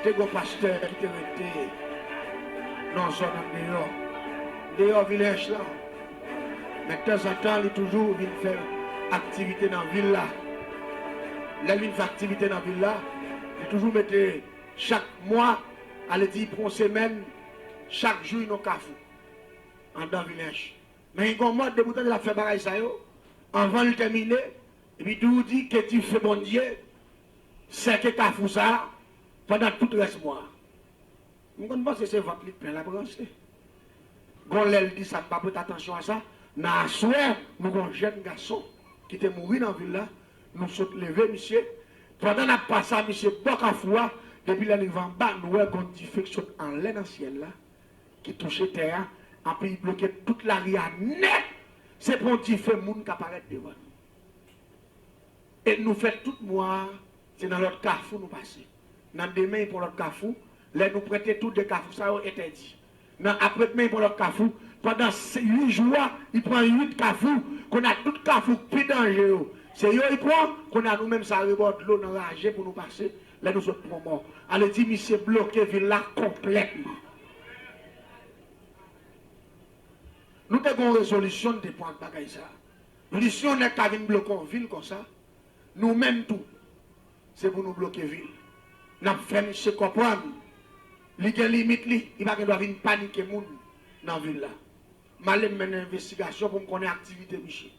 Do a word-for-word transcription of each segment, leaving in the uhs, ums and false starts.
Te gen yon pastè ki te rete nan zòn andeyò, deyò Vilèch lan. Men tanzantan, li toujou vin fè aktivite nan vil la. Lè l vin fè aktivite nan vil la, li toujou mete chak mwa, ale di pou yon semèn, chak jou nan kafou, anndan Vilèch. Men gen yon mòd, depi w tande l ap fè bagay sa yo, anvan l tèmine, epi tou di ke dife Bondye sèke kafou sa a pandan tout rès mwa a. M konn panse se vant li plen l ap ranse. Gon lè l di sa, m pa prete atansyon a sa. Nan aswè, nou gon jèn gason ki te mouri nan vil la. Nou sot leve misye. Pandan n ap pase a misye bò kafou a, depi lè n rive anba, nou wè gon dife k sot anlè nan syèl la, ki touche tè a, anpi li bloke tout lari a nèt. Se pa yon dife moun ka parèt devan nou. E nou fè tout mwa a, se nan lòt kafou nou pase. Nan demen, li pran lòt kafou. Lè nou prete tou de kafou sa yo entèdi. Nan apredmen, li pran lòt kafou. Pandan se uit jou a, li pran uit kafou. Kounye a, tout kafou k pi danje yo, se yo li pran. Kounye a, nou menm sa rebò dlo nan raje pou nou pase. Lè nou sot pran mò, ale di misye bloke vil la konplètman. Nou te gen yon rezolisyon n te pran ak bagay sa a. Nou di si yon nèg ka vin bloke yon vil konsa, nou menm tou, se pou nou bloke vil. N ap fè misye konprann li gen limit li, li pa gen dwa vin panike moun nan vil la. M ale m mennen envestigasyon pou m konnen aktivite misye.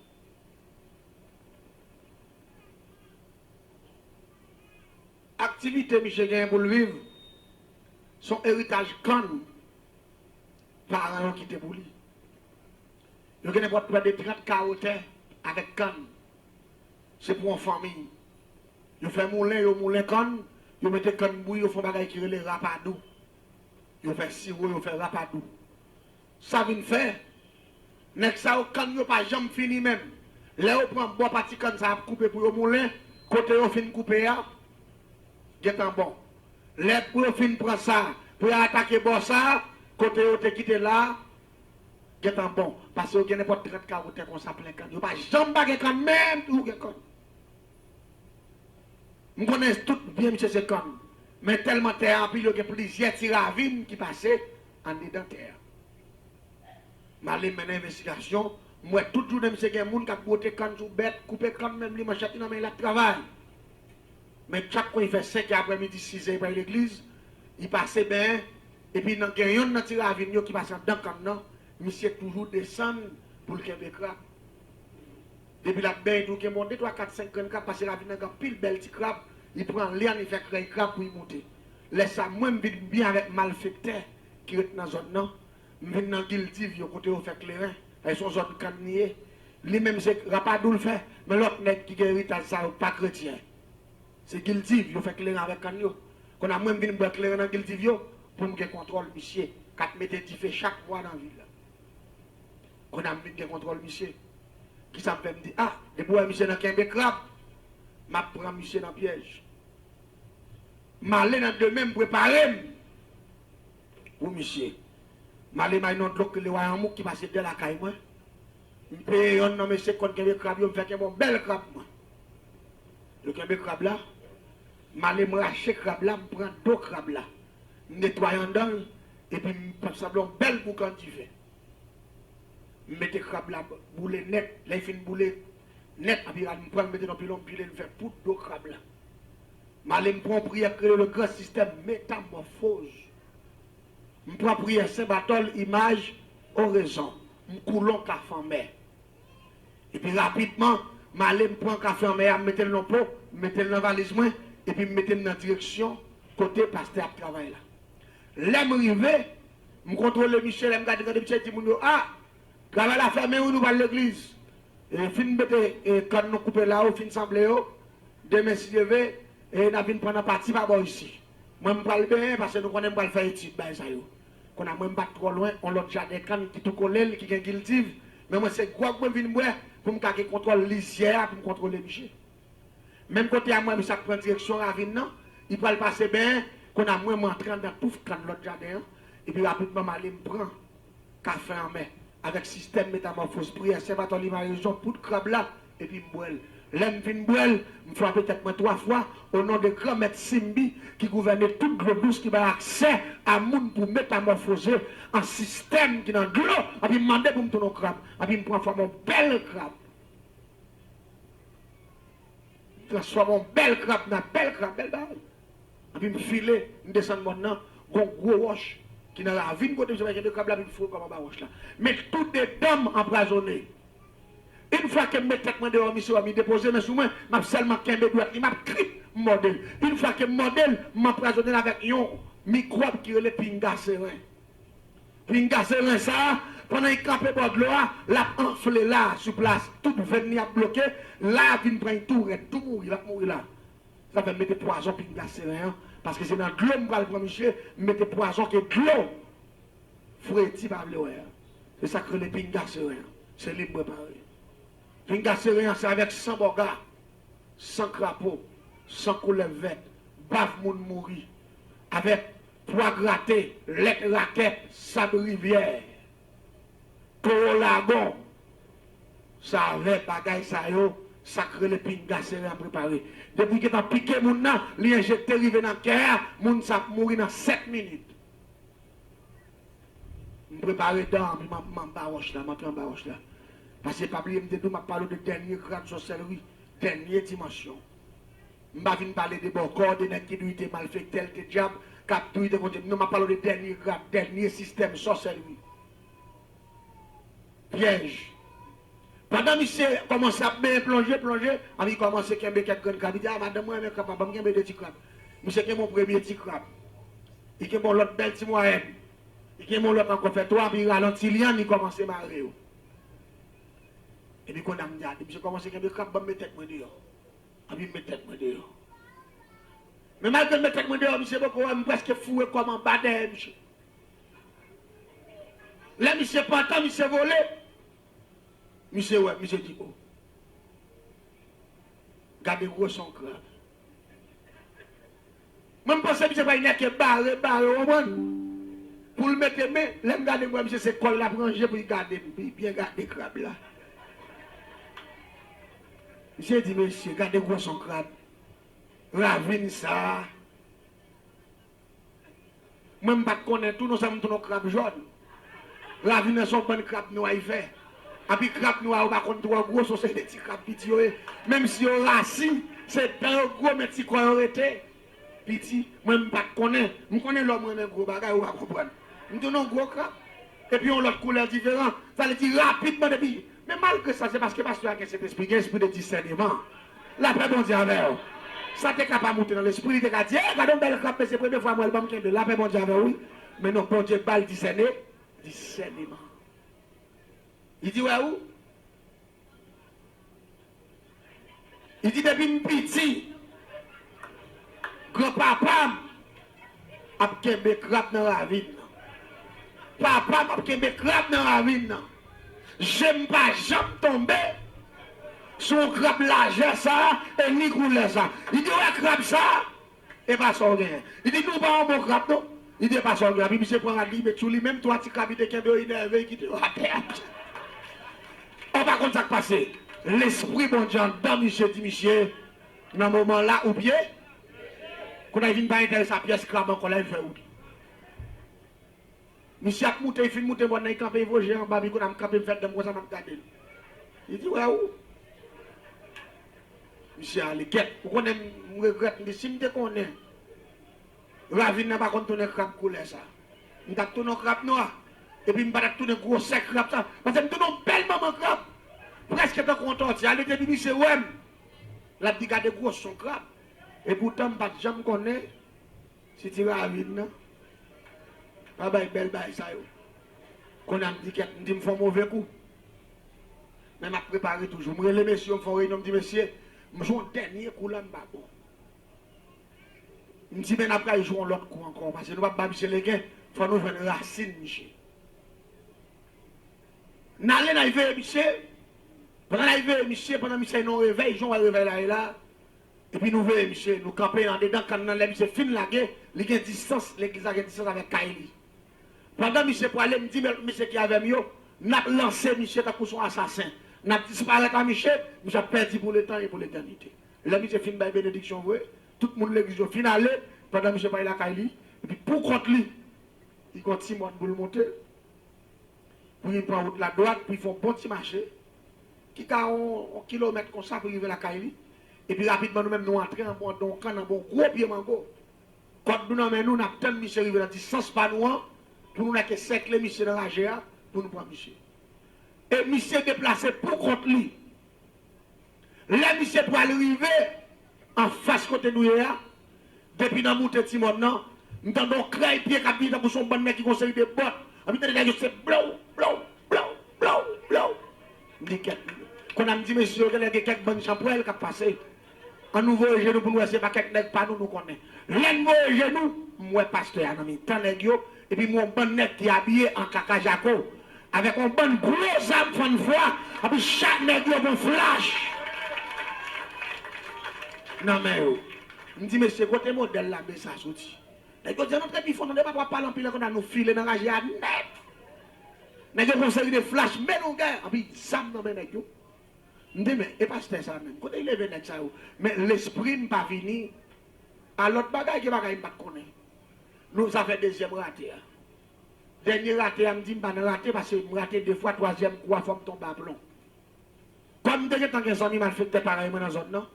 Aktivite misye genyen pou l viv, se yon eritaj kann paran yo kite pou li. Yo gen nenpòt prè de trant kawo tè avèk kann. Se pou yon fanmi. Yo fè moulen, yo moulen kann, yo mete kann bouyi, yo fè yon bagay ki rele rapadou. Yo fè siwo, yo fè rapadou. Sa vin fè, nèg sa yo, kann yo pa janm fini menm. Lè yo pran bò pati kann sa ap koupe pou yo moulen, kote yo fin koupe a, gentan bon. Lè pou yo fin pran sa, pou yo atake bò sa, kote yo te kite la, gentan bon. Paske yo gen nenpòt trant kawo tè konsa plen kann. Yo pa janm pa gen kann, menm tou gen kann. M konnen tout byen misye se kann. Men tèlman tè a anpil, yo gen plizyè ti ravin ki pase andedan tè a. M ale mennen envestigasyon, m wè tout jounen misye gen moun k ap bwote kann sou bèt, koupe kann, menm li manchèt li nan men l ap travay. Men chak kou li fè senkè aprèmidi, sizè, li pral legliz, li pase benyen, epi nan gen yonn nan ti ravin yo ki pase anndan kann nan, misye toujou desann pou l kenbe krab. Depi l ap benyen, tou gen bon de, twa, kat, senk grenn krab, paske ravin nan gen anpil bèl ti krab, li pran lyann, li fè krèy krab pou li moute. Lè sa, mwen, m vin byen avèk malfektè ki ret nan zòn nan. M vin nan Gildiv yo, kote yo fè kleren. Sa se yon zòn kann li ye. Li menm se rapadou l fè, men lòt nèg ki gen eritaj sa yo pa kretyen. Se Gildiv, yo fè kleren avèk kann yo. Kounye a mwen, m vin bwè kleren nan Gildiv yo pou m gen kontwòl misye k ap mete dife chak mwa nan vil la. Kounye a m vin gen kontwòl misye. Kisa m fè? M di, a, depi w wè misye nan kenbe krab, m ap pran misye nan pyèj. M ale nan demen, m prepare m pou misye. M ale may nan dlo k rele Wayanmouk ki pase dèyè lakay mwen. M peye yonn nan mesye k konn kenbe krab yo, m fè kenbe yon bèl krab mwen. Yo kenbe krab la, m ale m rache krab la, m pran do krab la. M netwaye anndan l, epi m sanble yon bèl boukan dife. M mete krab la boule nèt, lè l fin boule nèt, anpi rad m pran l, m mete nan pilon, m pile l, m fè poud do krab la. M ale m pran yon priyè k rele le gran sistèm metamòfoz. M pran priyè Sen Batòl, imaj, orezon. M koule yon kafe anmè. Epi rapidman, m ale m pran kafe anmè a, m mete l nan po, m mete l nan valiz mwen, epi m mete m nan direksyon kote pastè ap travay la. Lè m rive, m kontwole misye, lè m gade, gade misye, di moun yo, a, travay la fèmen wi, nou pral legliz. E, fin mete, e, kann nou koupe la yo, fin sanble yo. Demen, si Dye vle, e, n a vin pran nan pati pa bò isi. Mwen, m pral benyen, paske nou konnen m pral fè etid, bagay sa yo. Kounye a, mwen, m pa t twò lwen, yon lòt jaden kann ki tou kole l, ki gen Gildiv. Men mwen, se gwòg mwen vin bwè, pou m ka gen kontwòl lizyè a, pou m kontwole misye. Menm kote a, mwen, misye ap pran direksyon ravin nan, li pral pase benyen, kounye a, mwen, m antre anndan touf kann lòt jaden an, epi rapidman, m ale, m pran kafe anmè, avèk sistèm metamòfoz, priyè Sen Batòl, imaj, orezon, poud krab la, epi m bwè l. Lè m fin bwè l, m frape tèt mwen twa fwa, o non de Granmèt Simbi ki gouvène tout dlo dous, ki bay aksè a moun pou metamòfoze an sistèm ki nan dlo, anpi m mande pou m tounen yon krab, anpi m pran fòm yon bèl krab. M transfòme yon bèl krab nan bèl krab, bèl bagay. Anpi m file, m desann mòn nan, gon gwo wòch ki nan ravin kote misye bay kenbe krab la, epi m foure kò m anba wòch la. Men tou de dan m anpwazonnen. Yon fwa ke m met tèt mwen deyò, misye wè m, li depoze men sou mwen, m ap sèlman kenbe dwèt li, m ap krip, m mòde l. Yon fwa ke m mòde l, m anpwazonnen l avèk yon mikwòb ki rele pinga seren. Pinga seren sa a, pandan li kanpe bò dlo a, l ap anfle la, sou plas. Tout venn li ap bloke, la vin pran li tou rèd, tou mouri, l ap mouri la. Sa fè m mete pwazon pinga seren an, paske se nan dlo m pral pran misye, m mete pwazon ke dlo fredi pa vle wè a. Se sa k rele pinga seren an. Se li m prepare. Pinga seren an, se avèk san bòga, san krapo, san koulèv vèt, bav moun mouri, avèk pwa grate, lèt rakèt, sab rivyè, towo lagon. Se avèk bagay sa yo, sa k rele pinga seren an prepare. Depi gentan pike moun nan, li enjekte rive nan kè a, moun sa ap mouri nan sèt minit. M prepare dan, anpi m ap, m anba wòch la, m antre anba wòch la. Paske pa bliye m te di w m ap pale w de dènye grad sòsèlri, dènye dimansyon. M pa vin pale de bòkò, de nèg ki di w te malfektè, l te dyab, k ap di w te konte. Non, m ap pale w de dènye grad, dènye sistèm sòsèlri. Pyèj. Pandan misye kòmanse ap benyen, plonje, plonje, anpi li kòmanse kenbe kèk grenn krab. Li di, "A, madanm, mwen renmen krab, ban m kenbe de ti krab." Misye kenbe yon premye ti krab. Li kenbe yon lòt bèl ti mwayèn. Li kenbe yon lòt ankò, fè twa, anpi li rale yon ti lyann, li kòmanse mare yo. Epi kounye a m di, "A, depi misye kòmanse kenbe krab, ban m met tèt mwen deyò." Anpi m met tèt mwen deyò. Men malgre m met tèt mwen deyò, misye poko wè m, m prèske foure kò m anba dèyè misye. Lè misye pantan, misye vole, misye wè, misye di, "O, gade gwosè yon krab." Mwen, m panse misye pral nèke bare, bare, w konprann? Pou l mete men, lè m gade, m wè misye se kò l l ap ranje pou l gade m, pou l byen gade krab la. Misye di, "Mesye, gade gwosè yon krab. Ravin sa a." Mwen, m pa t konnen tou, non sèlman m tounen yon krab jòn. Ravin nan se yon bann krab nwa y fè. Anpi krab nwa yo pa konn twò gwo, se yon seri de ti krab piti yo ye. Menm si yo rasi, se dan yo gwo, men ti kò yo rete piti. Mwen, m pa t konnen. M konnen lòm renmen gwo bagay, ou pa konprann. M tounen yon gwo krab. Epi yon lòt koulè diferan. Sa vle di rapidman depi. Men malgre sa, se paske pastè a gen Sentespri, gen espri de disèneman. Lapè Bondye avè w. Sa te ka pa moute nan lespri, li te ka di, "Ey, gade yon bèl krab, men se premye fwa m wè l, ban m kenbe l." Lapè Bondye avè w, wi. Men non, Bondye ba l disène, disèneman. Li di, "Wè ou?" Li di, "Depi m piti, granpapa m ap kenbe krab nan ravin nan. Papa m ap kenbe krab nan ravin nan. Je m pa janm tonbe sou yon krab lajè sa a e ni koulè sa a." Li di, "Ou wè krab sa a? E pa sa w genyen." Li di, "Nou pa yon bon krab, non." Li di, "E pa sa w genyen." Epi misye pran rad li, met sou li, menm twa ti krab li te kenbe yo enève, li kite yo atè a. Ou pa konn sa k pase. Lespri Bondye anndan misye di misye, nan moman la, ou pye. Kounye a, li vin pa enterese a pyès krab ankò, la, li fè wout. Misye ap moute, li fin moute mòn nan, li kanpe, li voye je anba, epi kounye a m kanpe, m fè dan m konsa, m ap gade l. Li di, "Wè ou?" Misye ale, kèt. Ou konnen, m, m regrèt, m di, "Si m te konnen ravin nan pa konn tounen krab koulè sa, m t ap tounen yon krab nwa, epi m pa t ap tounen gwosè krab sa, paske m tounen yon bèl manman krab, prèske tankou yon tòti." Ale, depi misye wè m, l ap di, "Gade gwosè yon krab." Epoutan, m pa t janm konnen si ti ravin nan pa bay bèl bagay sa yo. Kounye a m di, "Kèt," m di, "M fè yon move kou." Men m ap prepare toujou. M rele mesye yo, m fè yon reyinyon, m di, "Mesye, m jwe yon dènye kou la, m pa bon." M di, "Men n ap pral jwe yon lòt kou ankò, paske nou p ap ba misye legen, fò nou jwenn rasin misye." N ale, n al veye misye. Pandan n al veye misye, pandan misye nan yon revèy, jan w wè revèy la ye la, epi nou veye misye, nou kanpe andedan kann nan, lè misye fin lage, li gen distans, legliz la gen distans avèk kay li. Pandan misye prale, m di, "Men lòt mesye ki avè m yo, n ap lanse misye tankou se yon asasen." N ap disparèt a misye, misye ap pèdi pou letan e pou letènite. Lè misye fin bay benediksyon vre, tout moun legliz yo fin ale, pandan misye pral lakay li, epi pou kont li, li gen yon ti mòn pou l monte, pou li pran wout la dwat, pou li fè yon bon ti mache, ki ka yon, yon kilomèt konsa pou li rive lakay li. Epi rapidman nou menm nou antre anba yon, anba yon kann, anba yon gwo pye mango. Kòd nou nan men nou, n ap tann misye rive nan distans pa nou an, pou nou nèke sèkle misye nan raje a, pou nou pran misye. E misye deplase pou kont li. Lè misye pral rive anfas kote nou ye a, depi nan moute ti mòn nan, m tande yon krèy pye k ap vini tankou se yon bann nèg ki gon seri de bòt. Anpi tande nèg yo se blow, blow, blow, blow, blow. M di kèt. Kounye a m di mesye yo genlè gen kèk bann chanpwèl k ap pase. Ann nou voye je nou pou n wè se pa kèk nèg pa nou nou konnen. Lè n voye je nou, m wè pastè a nan mitan nèg yo, epi m wè yon bann nèg ki abiye an kaka jako, avèk yon bann gwo zam fann fwa, epi chak nèg yo gen flach nan men yo. M di, "Mesye, kote modèl lame sa soti?" Nèg yo di, "Ann antre pi fon, tande papa ap pale anpil, kounye a nou file nan raje a nèt." Nèg yo gen yon seri de flach, men nou gen, epi zam nan men nèg yo. M di, "Men, e pastè sa menm, kote li leve nèg sa yo?" Men lespri m pa vini a lòt bagay ke bagay m pa t konnen. Nou, sa fè dezyèm rate a. Dènye rate a, m di m pa nan rate, paske m rate de fwa, twazyèm kou a, fò m tonbe a plon. Kòm m te gentan gen zanmi malfektè parèy mwen nan zòn nan,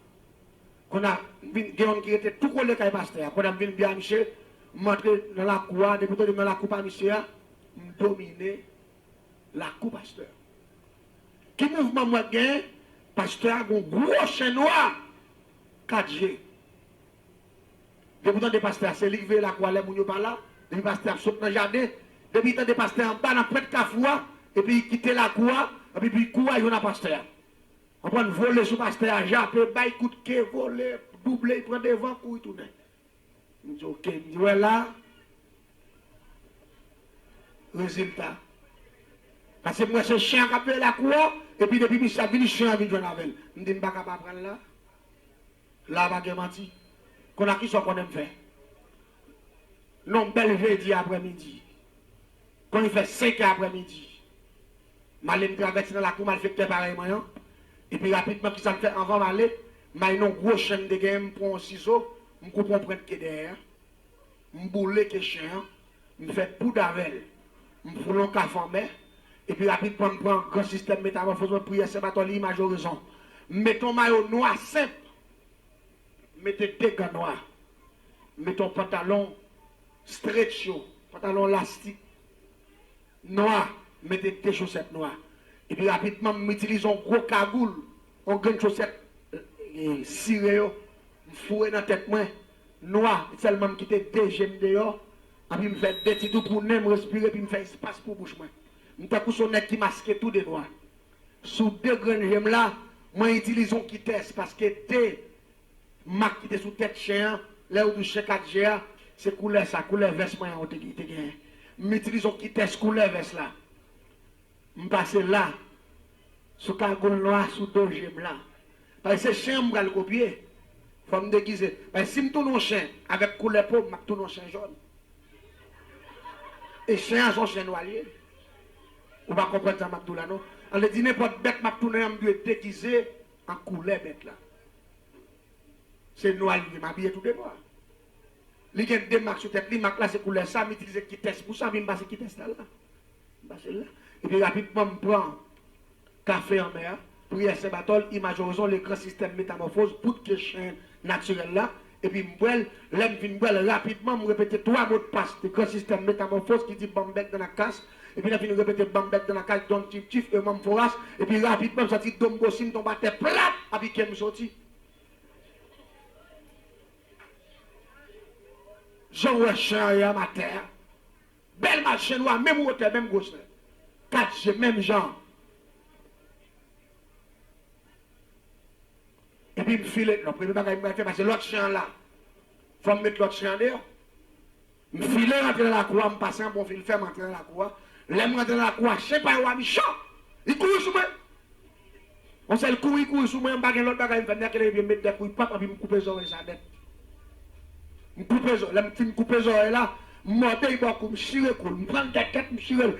kounye a, m vin, gen youn ki rete tou kole kay pastè a. Kounye a, m vin di a misye, m antre nan lakou a, depi w tande m nan lakou pa misye a, m domine lakou pastè a. Ki mouvman m wè k genyen? Pastè a gen yon gwo chen nwa, kat je. Depi w tande pastè a, se li k veye lakou a lè moun yo pa la. Depi pastè a ap sot nan jaden, depi l tande pastè a anba nan pwent kafou a, epi li kite lakou a, epi li kouri al jwenn a pastè a. Ann pran vole sou pastè a, jape, bay kout ke, vole, double, li pran devan, kouri tounen. M di, "Oke," m di, "Wè la, rezilta." Paske m wè se chen an k ap veye lakou a, epi depi misye ap vini, chen an vin jwenn avè l. M di, "M pa ka pa pran l la." La pa gen manti. Kounye a kisa w konnen m fè? Non, bèl jedi aprèmidi. Kounye a fè senk è aprèmidi. M ale m travèse nan lakou malfektè parèy mwen an. Epi rapidman, kisa m fè anvan m ale? M al nan yon gwo chen m te genyen, m pran yon sizo, m koupe yon pwent ke dèyè a. M boule ke chen an, m fè poud avè l, m foule yon kafou anmè, epi rapidman m pran gran sistèm metamòfoz mwen, priyè, senbatòli, imaj, orezon. M mete yon mayo nwa senp, m mete de gan nwa, m mete yon pantalon stretch yo, pantalon lastik nwa, m mete de chosèt nwa. Epi rapidman, m itilize yon gwo kagoul, yon grenn chosèt, e, sire yo, m foure nan tèt mwen, nwa, sèlman m kite de je m deyò, epi m fè de ti tou pou nen m respire, epi m fè espas pou bouch mwen. M tankou se yon nèg ki maske tou de nwa. Sou de grenn je m la, mwen itilize yon kitès, paske de mak ki te sou tèt chen an, lè yo di w chen kat je a, se koulè sa, koulè vès mwen an, ou te, te genyen. M itilize yon kitès koulè vès la. M pase la, sou kagoul nwa, sou do je m la. Paske se chen an m pral kopye. Fò m degize. Paske si m tounen yon chen avèk koulè po m, m ap tounen yon chen jòn. E chen an se yon chen nwa l ye. Ou pa konprann sa m ap di w la, non? An vle di, nenpòt bèt m ap tounen an, m dwe degize an koulè bèt la. Se nwa l ye, m abiye tou de nwa. Li gen de mak sou tèt li, mak la se koulè sa, m itilize kitès pou sa, epi m pase kitès la la. M pase l la. Epi rapidman, m pran kafe anmè a, priyè senbatòl, imaj orezon, le gran sistèm metamòfoz, poud ke chen natirèl la, epi m bwè l. Lè m fin bwè l, rapidman, m repete twa modpas de gran sistèm metamòfoz ki di, "Ban m bèk dan la kas." Epi lè m fin repete, "Ban m bèk dan la kas, don tif tif, e manm foras." Epi rapidman, m santi do m gwosi, m tonbe atè plat, epi ke m soti. Jan w wè chen an ye a, m atè a. Bèl mal chen nwa, menm wotè, menm gwosè. Kat je, menm jan. Epi m file, non, premye bagay m pral fè, pase lòt chen an la. Fò m met lòt chen an deyò. M file rantre nan lakou a, m pase anba yon fil fè, m rantre nan lakou a. Lè m rantre nan lakou a, chen pa yo a mechan. Li kouri sou mwen. Yon sèl kouri, kouri sou mwen, m pa gen lòt bagay m fè, m leve pye m met de kouri pap, epi m koupe zòrèy sa nèt. M koupe zò, lè m fin koupe zòrèy la, m mòde l bò kou, m chire kou l, m pran l tèt tèt, m chire l.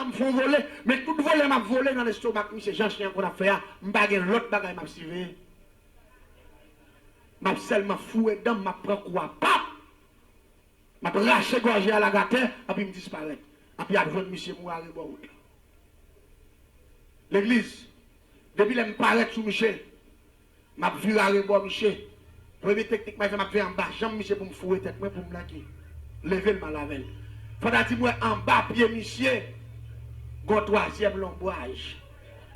an, m fè yon vole, men tout vole m ap vole nan lestomak misye, jan chen an konn ap fè a, m pa gen lòt bagay m ap siveye. M ap sèlman foure dan m, m ap pran kou a, pap! M ap rache gòje a lage atè, anpi m disparèt. Anpi y ap jwenn misye mouri arebò wout la. Legliz, depi lè m parèt sou misye, m ap vire arebò misye. Premye teknik m ap fè, m ap fè anba janm misye pou m foure tèt mwen, pou m lage. Leve l m al avè l. Fò ta di m wè anba pye misye, gon twazyèm lonbraj.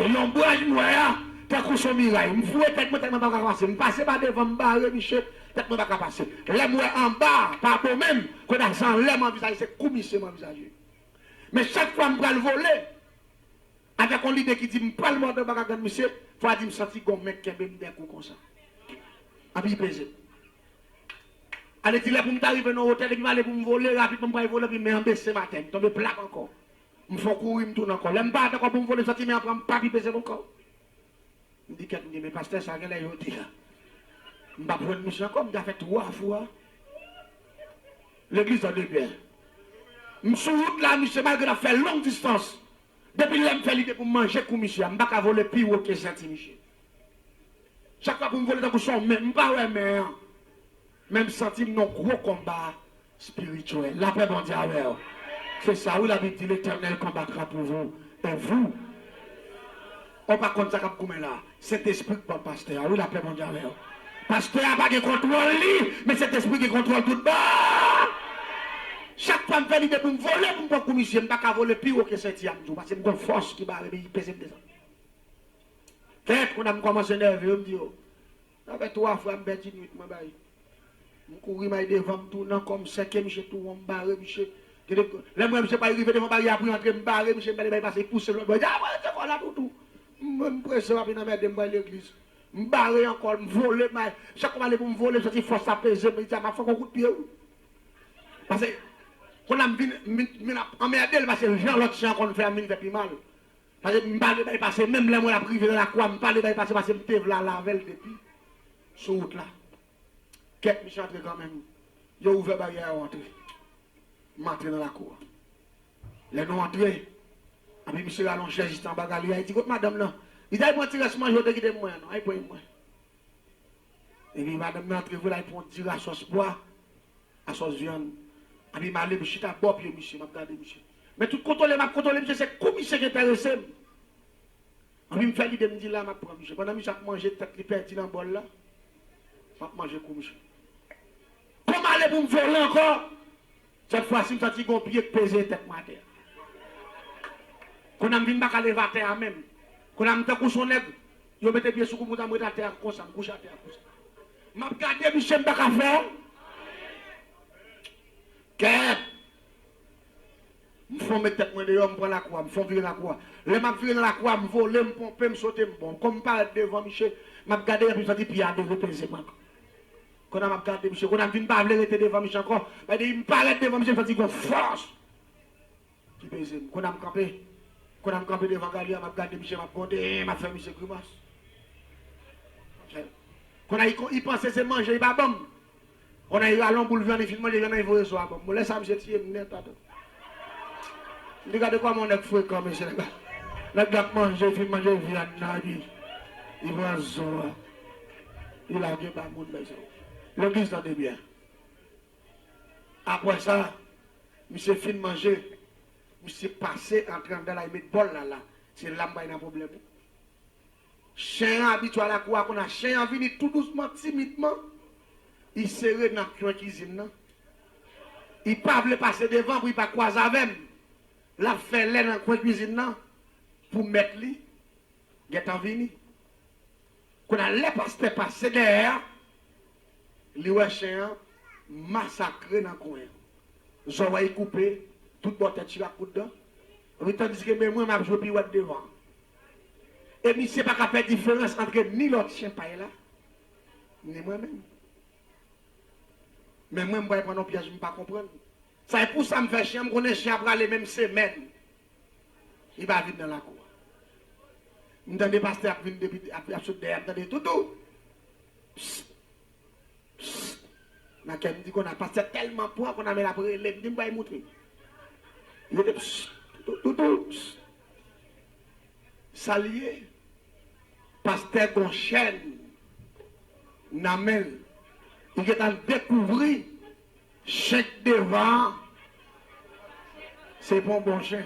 E lonbraj m wè a, tankou s on miray. M foure tèt mwen, tèt mwen pa ka pase. M pase pa devan, m bare misye, tèt mwen pa ka pase. Lè m wè anba, pa bò menm, kounye a se anlè m anvizaje, se kou misye m anvizaje. Men chak fwa m pral vole, avèk yon lide ki di m pral mòde anba kagann misye, fò a di m santi gon men k kenbe m dèkou konsa. Anpi l peze m. Ale di lè pou m ta rive nan wotè, depi m ale pou m vole, rapidman m pral vole, epi men an bese m atè, m tonbe plat ankò. M fè yon kouri, m tounen ankò. Lè m parèt ankò pou m vole, m santi men an pran m, pap, li peze m ankò. M di kèt, m di, men pastè sa genlè jodi a, m p ap jwenn misye ankò, m ta fè twa fwa. Legliz, tande byen. M sou wout la, misye, malgre n ap fè long distans, depi lè m fè lide pou m manje kou misye a, m pa ka vole pi wo ke senti misye. Chak fwa pou m vole tankou s on men, m pa wè men an. Men m santi m nan gwo konba espirityèl. Lapè Bondye avè w. Se sa wi, Labib di, Letènèl konbatra pou vou. E vou. Ou pa konn sa k ap goumen la. Sentespri k ban pastè a wi, lapè Bondye avè w. Pastè a pa gen kontwòl li, men Sentespri gen kontwòl tout bò. Chak fwa m fè lide pou m vole, pou m pran kou misye, m pa ka vole pi wo ke senti a, m di w, paske m gon fòs ki bare m, li peze m desann. Kèt, kounye a m kòmanse nève, m di yo, sa fè twa fwa m pèdi nwit mwen bay. M kouri, m al devan, m tounen ankò, m sèke misye tou won, m bare misye. Lè m wè misye pral rive devan baryè a pou l antre, m bare misye, m pale bay pase, pouse l lòt bò, li di, a, mwen rete kò la toutou. M, m prese, papi, nan mède, m pral legliz. M bare ankò, m vole, m al, chak fwa m ale pou m vole, m santi fòs la peze m, li di, a, m ap fè yon kout pye wi. Paske, kounye a m vin, m vin, m vin ap anmède l, paske jan lòt chen an konn fè a, m vin fè pi mal. Paske m pa vle bay pase, menm lè mwen ap rive nan lakou a, m pa vle bay pase, paske m te vle al avè l depi sou wout la. Kèt, misye antre kanmenm. Yo ouvè baryè a, yo antre. M antre nan lakou a. Lè nou antre, epi misye rale yon chèz jis anba galri a, li di, kot madanm nan? Li di, al pran ti rès manje w te kite pou mwen an non, al pran pou mwen. Epi madanm nan antre vre, l al pran yon diri a sòs pwa, a sòs vyann. Epi m ale, m chita bò pye misye, m ap gade misye. Men tout kontwole m ap kontwole misye, se kou misye ki enterese m. Epi m fè lide, m di, la m ap pran misye. Pandan misye ap manje tèt li pèdi nan bòl la, m ap manje kou misye. Kou m ale pou m vole ankò, sèt fwa si m santi gon pye k peze tèt mwen atè. Kounye a m vin pa ka leve atè a menm. Kounye a m tankou s on nèg, yo mete pye sou kou m, konsa m ret atè a konsa, m kouche atè a konsa. M ap gade misye, m pa ka fè. Kèt! M fon met tèt mwen deyò, m pran lakou a, m fon vire lakou a. Lè m ap vire nan lakou a, m vole, m ponpe, m sote, m bon. Kòm m parèt devan misye, m ap gade, epi m santi pye a devre peze mwen ankò. Kounye a m ap gade misye, kounye a m vin pa vle rete devan misye ankò. Paske depi m parèt devan misye, m santi gon fòs. li peze m. Kounye a m kanpe. Kounye a m kanpe devan galri a, m ap gade misye, m ap gwonde, m ap fè misye grimas. Kounye a li panse se manje li pa ban m. Kounye a li rale yon boul vyann, li fin manje vyann nan, li voye zo a ban m. Bon, lè sa a, misye tiye m nèt atò. M di gade kòman yon nèg frekan, mesye, nèg la. Nèg la ap manje, fin manje vyann nan, epi li pran zo a. Li lage ba moun, mesye. Legliz, tande byen. Apre sa, misye fin manje, misye pase antre anndan la, li met bòl la la. Se la m bay nan pwoblèm. Chen an abitye al lakou a, kounye a chen an vini tou dousman, timidman. Li sere nan kwen kwizin nan. Li pa vle pase devan pou li pa kwaze avè m. L ap fè lè nan kwen kwizin nan pou mèt li gentan vini. Kounye a, lè pastè pase dèyè a, li wè chen an masakre nan kwen an. Zòrèy koupe, tout bò tèt chire ak kout dan. Epi tandiske men mwen, m ap jwe piwèt devan. E misye pa ka fè diferans ant ni lòt chen pay la, ni mwen menm. Men mwen, m pral pran yon pyèj m pa konprann. Sa e pou sa m fè chen an, m konnen chen an prale menm semèn. Li pa vin nan lakou a. M tande pastè ap vin depi, ap, ap sot dèyè, m tande toutou. Psst. Psst. Nan kè m di kounye a, pastè tèlman pran kounye a, men l ap rele m, di m bay moutre. Li rele psst, toutou, toutou, psst. Sa l ye? Pastè gon chèn nan men l. Li gentan dekouvri chen k devan an se pa yon bon chen.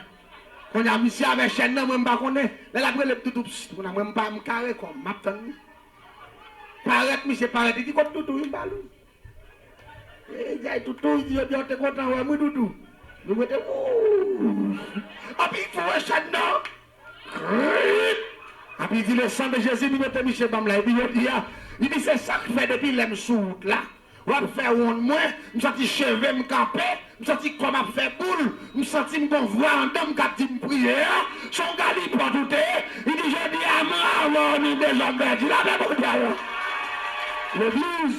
Kounye a, misye avè chèn nan, mwen m pa konnen. Lè l ap rele m toutou, psst, kounye a, mwen m pa, m kare kò m, m ap tann li. Parèt, misye parèt, li di, "Kot toutou?" Li ba l ou. E, jay toutou, li di, "Yo, yo te kontan wè m, wi, toutou." Li mete, wouuuch. Epi, li foure chèn nan. Krik! Epi, li di, "Le sang de Jésus, li mete misye ban m la." Epi, jodi a, li di, "Se sa k fè depi lè m sou wout la, w ap fè wonn mwen, m santi cheve m kanpe, m santi kò m ap fè boul, m santi m gon vwa anndan m k ap di m priye a, se yon galipòt ou te ye." Li di, "Jodi a, mwen avè w, nou dezòm pèdi." Lapè Bondye avè w. Legliz,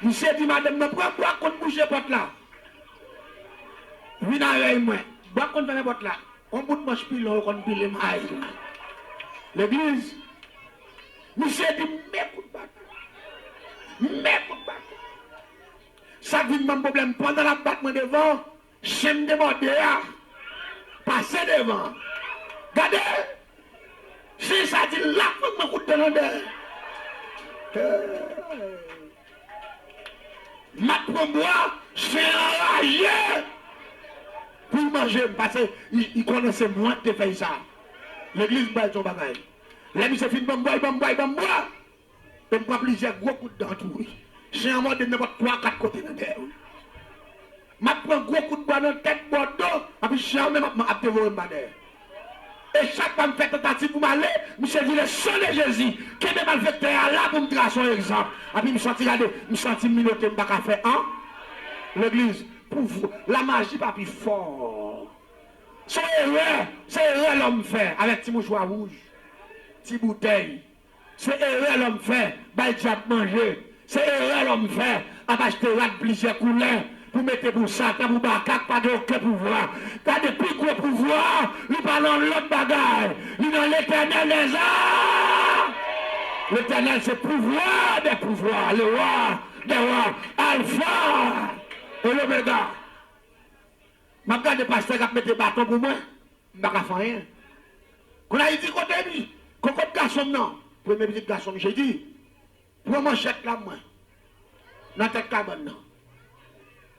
misye di madanm nan, "Pran bwa konn bouche pòt la. Vin avèk mwen." Bwa konn fèmen pòt la. Yon bout manch pilon yo konn pile may. Legliz, misye di, "Men kout baton. Men kout baton." Sa k vin ban m pwoblèm, pandan l ap bat mwen devan, chen m te mòde a pase devan. Gade! Chen sa di l ap fè mwen kout dan nan dèyè. M ap pran bwa, chen an raje pou l manje m, paske li, li konnen se mwen ki te fè l sa. Legliz, m pral di yon bagay. Lè misye fin ban m bwa, li ban m bwa, li ban m bwa. E m pran plizyè gwo kout dan tou, wi. Chen an mòde m nenpòt twa, kat kote nan dèyè, wi. M ap pran gwo kout bwa nan tèt, bò do, epi chen an menm ap, ap devore m pa dèyè. E chak fwa m fè tantativ pou m ale, misye di, "Le sang de Jésus, kenbe malfektè a la pou m trase yon egzanp." Epi m santi, gade, m santi m minote, m pa ka fè an. Legliz, pou vou, lamaji pa pi fò. Se yon erè, se erè lòm fè avèk ti mouchwa wouj, ti boutèy. Se erè lòm fè, bay dyab manje. Se erè lòm fè, ap achte rad plizyè koulè pou mete pou Satan, pou Baka k pa gen okenn pouvwa. Gade, pi gwo pouvwa, li pa nan lòt bagay. Li nan Letènèl dèzame. Letènèl se pouvwa dè pouvwa, le wa dè wa, Alfa e Lomega. M ap gade pastè k ap mete baton pou mwen, m pa ka fè anyen. Kounye a, li di, "Kote mi? Kokot gason m nan?" Premye pitit gason m, misye di, "Pran manchèt la, mwen, nan tèt kabann nan."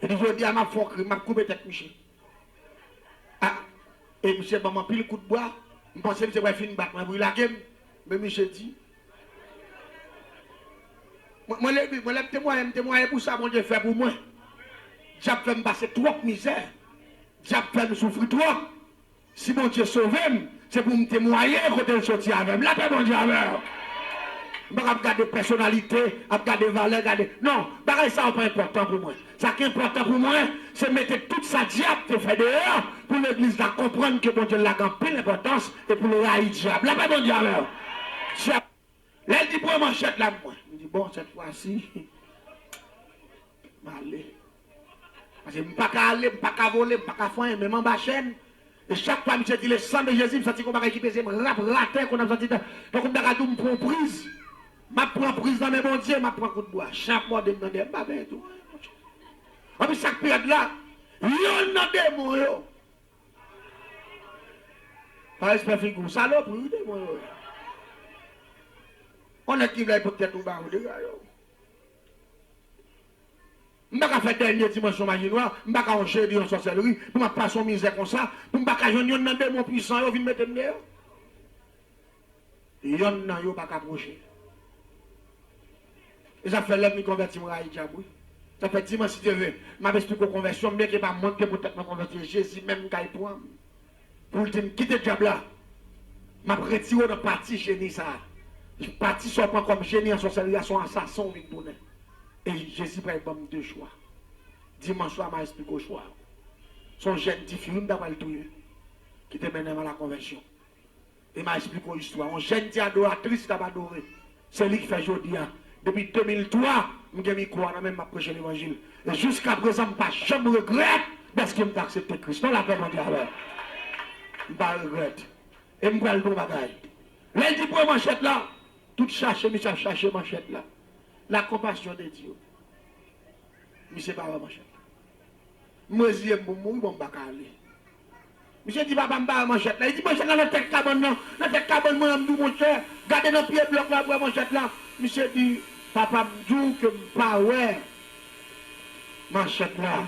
Li di, "Jodi a, m ap fè yon krim, m ap koupe tèt misye." A, e misye ban m anpil kout bwa, m panse misye pral fin bat mwen pou li lage m, men misye di, Mwen, mwen leve, mwen lè m temwaye, m temwaye pou sa Bondye fè pou mwen. Dyab fè m pase twòp mizè. Dyab fè m soufri twòp. Si Bondye sove m, se pou m temwaye kote l soti avè m. Lapè Bondye avè w. M pa ap gade pèsonalite, ap gade valè, gade. Non, bagay sa yo pa enpòtan pou mwen. Sa ki enpòtan pou mwen, se mete tout sa dyab te fè deyò, pou legliz la konprann ke Bondye l la gen anpil enpòtans e pou l rayi dyab. Lapè Bondye avè w. Dyab Lè l di, "Pran manchèt la pou mwen." M di, "Bon, sèt fwa si, m ale." Paske m pa ka ale, m pa ka vole, m pa ka fè anyen, men m anba chèn. E chak fwa misye di le sang de Jésus, m santi gon bagay ki peze m rap atè, kounye a m santi tan- tankou m ta ka di w m pran yon priz. M ap pran priz nan men Bondye, m ap pran kout bwa. Chen ap mòde m nan dèyè, m pa benyen tou. Anpi sa k pi rèd la, yonn nan demon yo. Pa respè figi w, salopri wi demon yo. On nèg ki vle al pot tèt ou ba ou dega yo. M pa ka fè dènye dimansyon maji nwa, m pa ka yon jedi yon sòsèlri, pou m ap pase yon mizè konsa, pou m pa ka jwenn yonn nan demon pwisan yo vin mete m deyò. Yonn nan yo pa ka pwoche. E sa fè lè m vin konvèti m rayi dyab wi. Sa fè dimanch si Dye vle, m ap esplike w konvèsyon m, byenke pa mwen ki te pote tèt mwen konvèti, Jezi menm ki pran m. Pou l di m, kite dyab la. M ap retire w nan pati jeni sa a. Pati sa w pran kòm jeni an sòsèlri a, se yon asasen w vin tounen. E Jezi pral ban m de chwa. Dimanch swa, m a esplike w chwa yo. Se yon jèn tifi, wi, m ta pral touye. Ki te mennen m a la konvèsyon. E m a esplike w istwa. Yon jèn ti adoratris k ap adore. Se li ki fè jodi a. Depi de mil twa, m gen mikwo a nan men m, m ap preche levanjil. E jiska prezan, m pa janm regrèt dèske m te aksepte Kris. Non, lapè Bondye avè w. M pa regrèt. E m pral di w yon bagay. Lè l di pran manchèt la, tout chache, misye ap chache manchèt la. La compassion de Dieu. Misye pa wè manchèt la. M reziye m pou m mouri, bon, m pa ka ale. Misye di, papa, m pa wè manchèt la. Li di, manchèt la nan tèt kabann nan. Nan tèt kabann mwen an, m di w, monchè, gade nan pye blòk la, w ap wè manchèt la. Misye di, papa, m di w ke m pa wè manchèt la.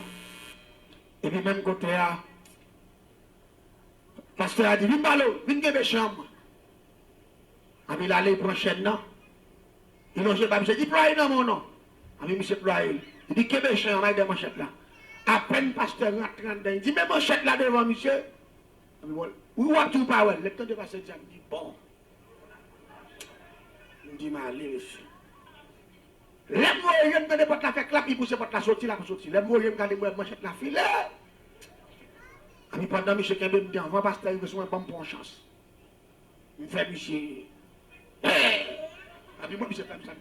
Epi menm kote a, pastè a di, vin pale w, vin kenbe chen an mwen. Anpi l ale, li pran chèn nan. Li lonje ba misye, di, plwaye nan men w non. Anpi misye plwaye l. Li di, kenbe chen an, m al dèyè manchèt la. Apèn pastè rantre anndan, li di, men manchèt la devan misye. Anpi bon, wi, w ap di w pa wè l. Lè m tande pastè di sa, m di, bon. M di, m ale, mesye. Lè m voye je m, tande pòt la fè klap, li pouse pòt la soti, l ap soti. Lè m voye je m, gade m wè manchèt la file. Anpi pandan misye kenbe m devan, pastè rive sou mwen, ban m pran yon chans. M fè misye. Anpi mwen, misye fè m sa.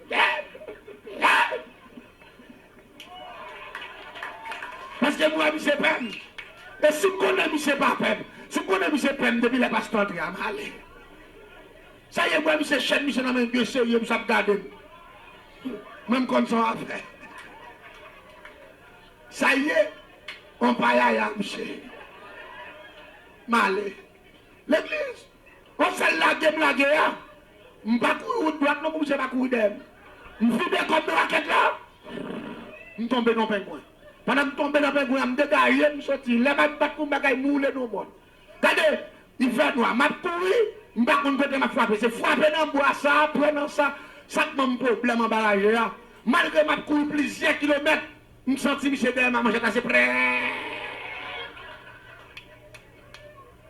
Paske m wè misye pè m. E si m konnen misye pa pè m, si m konnen misye pè m depi lè pastè antre a, m ale. Sa ye, m wè misye chèn misye nan men m byen serye, misye ap gade m. Mwen, m konn sa w ap fè. Sa ye, on payaya, misye. M ale. Legliz, on sèl lage m lage a. M pa kouri wout dwat non pou misye pa kouri dèyè m. M vide kòm nan rakèt la. M tonbe nan pengwen. Pandan m tonbe nan pengwen an, m degaje, m soti. Lè m ap bat pou m bagay, m woule nan yon bòn. Gade, li fè nwa. M ap kouri, m pa konn kote m ap frape. Se frape nan bwa sa, pran nan sa. Sa k ban m pwoblèm anba raje a. Malgre m ap kouri plizyè kilomèt, m santi misye dèyè m a manchèt la, se prè.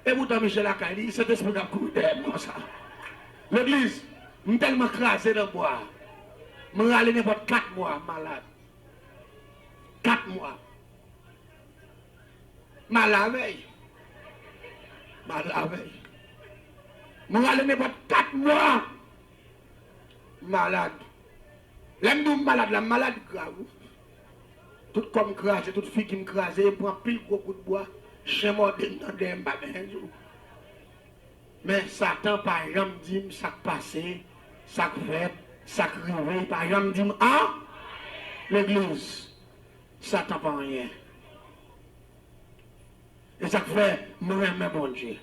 E poutan misye lakay li, Sentespri k ap kouri dèyè m konsa. Legliz, m tèlman kraze nan bwa a. M rale nenpòt kat mwa, m malad. Kat mwa. M al avè l. M al avè l. M rale nenpòt kat mwa. M malad. Lè m di w m malad la, m malad grav wi. Tout kò m kraze, tout figi m kraze, m pran anpil gwo kout bwa, chen mòde m nan dèyè, m pa benyen di w. Men Satan pa janm di m sa k pase, sa k fèt, sa k rive, li pa janm di m an. Legliz, Satan pa anyen. E sa k fè m renmen Bondye.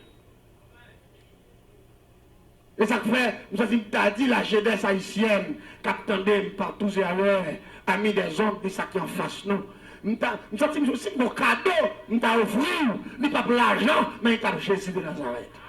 E sa k fè, m santi m ta di la jeunesse haïtienne k ap tande m partout et à l'heure, amis des hommes, de sa ki anfas nou. M ta, m santi m si m gon kado, m ta ofri w, li p ap lajan, men li t ap Jezi de Nazarèt.